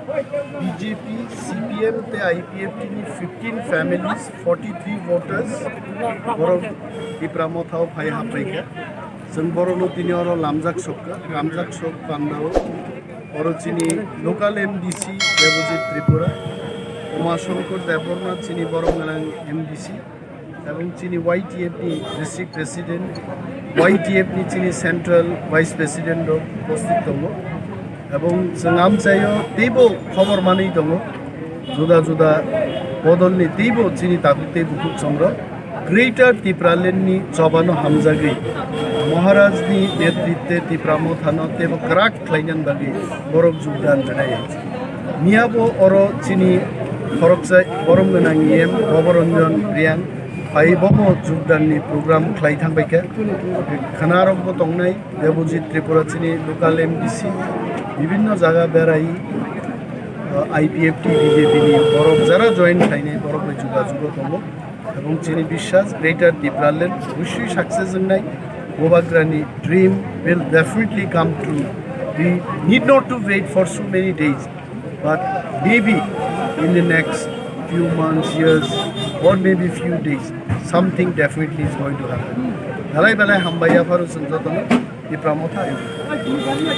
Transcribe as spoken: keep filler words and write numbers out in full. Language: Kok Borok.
B J P, C P M tei I P F T ni fifteen families, forty three voters borok Tipra Motha o phai hapbai kha. Chwng borokno tini oro lamjak sokha, lamjak sok panda o oro chini local M D C Debojit Tripura, Uma Shankar Debbarma chini borok gwnang M D C, ebong chini Y T F ni district president, Y T F ni chini central vice president rok upasthit tongo. Ebong chwng amchaio teibo khobor manwi tongo, juda juda bodol ni teibo chini takhuk tei bukhuk chongrok Greater Tipraland ni chobano hamjagwi Maharaj ni netritwe Tipra Motha no teibo kwrak khlainani bagwi borok jogdan rwnai. Miyabo oro chini khoroksa borom gwnang E M Bhoboranjan Reang phai bomo jogdan ni program khlai thangbai kha. Khwnarok bo tongnai Debojit Tripura chini local M D C bibhinno jaga berai, uh, I P F T B J P ni borok jara join khlainai borok bai jugajugo tongo. Ebong chini biswas Greater Tipraland obosoi success wngnai. Bubagrani dream will definitely come true. We need not to wait for so many days, but maybe in the next few months, years, or maybe few days, something definitely is going to happen. Belai belai hambai yapharo chwng jotono Tipra Motha.